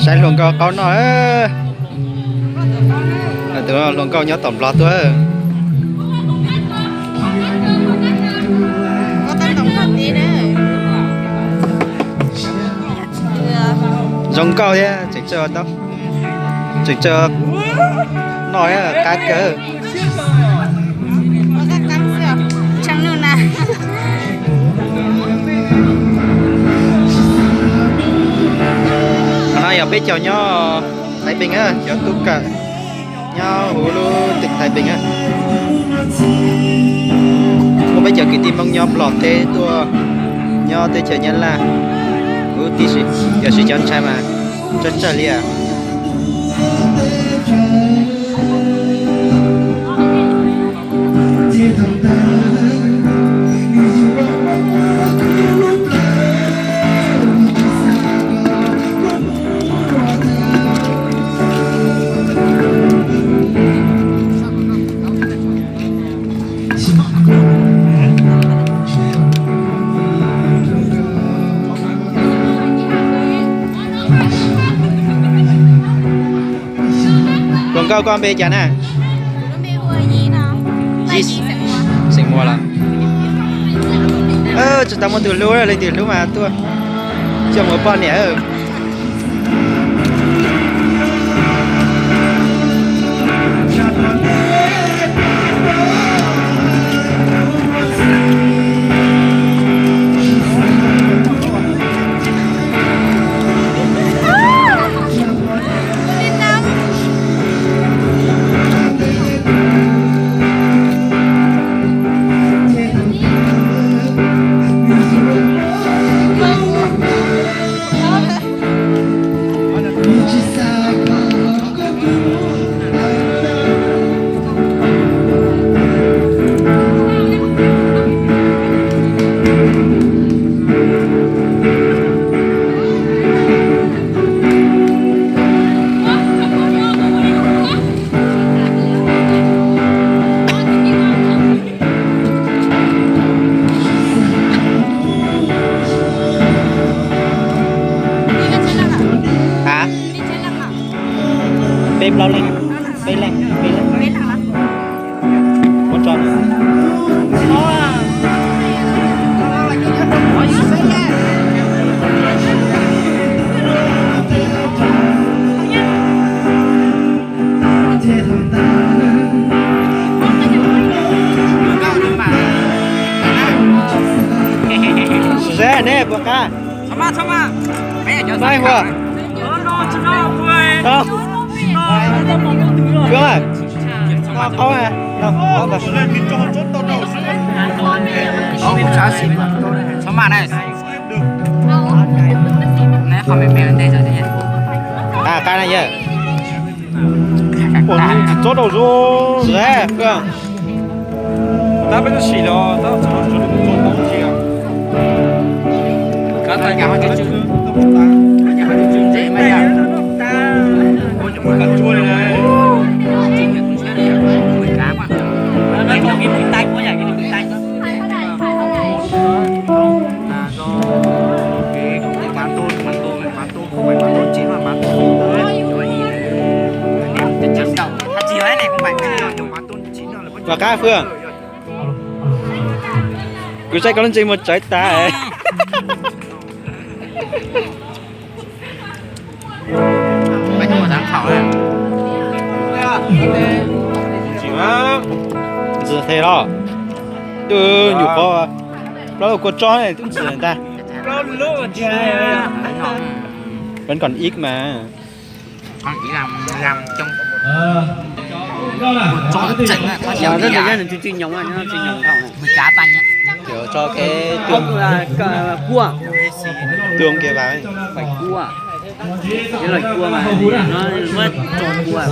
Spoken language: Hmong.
Saib hluas nkauj qaub noj. Tus hluas nkauj nyob tom Nplog tuaj. Zoo nkauj thiab, tseem tseem noj qab kawg. Qhov no yog peb cov nyob Thaiv Pees, cov tub kawm nyob huv lub teem Thaiv Pees. Muaj peb cov kwv tij Hmoob nyob Nplog teb tuaj, nyob teb chaws Nyab Laj huv tib si, yog tsis cov ntshai mas tsawg tsawg li. Hluas nkauj, koj npe cas na? Xeem Muas los? Tsis tau muaj tus hlub, leej twg hlub mas tuaj coj mus ua poj niam. Hả? Peb plaub leej, peb leej, peb leej. Muab tso. Seb nej puas qab? Peb hua. Koj qaub. Qab na yawg. Ua tsis tsob rau zoo. Tab peb sim los tab txog tsob tau tia. Vam qab Fwj, kuv saib koj lub ntsej muag tsawv tas. Ntxim the los, twb nyuam qhuav plaub lub kua tsob ne twb ntxim ntag. Vẫn còn ít mà. Nws tsis nyoos, tsis nyoos dhau. Kiểu cho cái tương, tương kia vào ấy. Phải cua. Cái loại cua mà nó mới cho cua.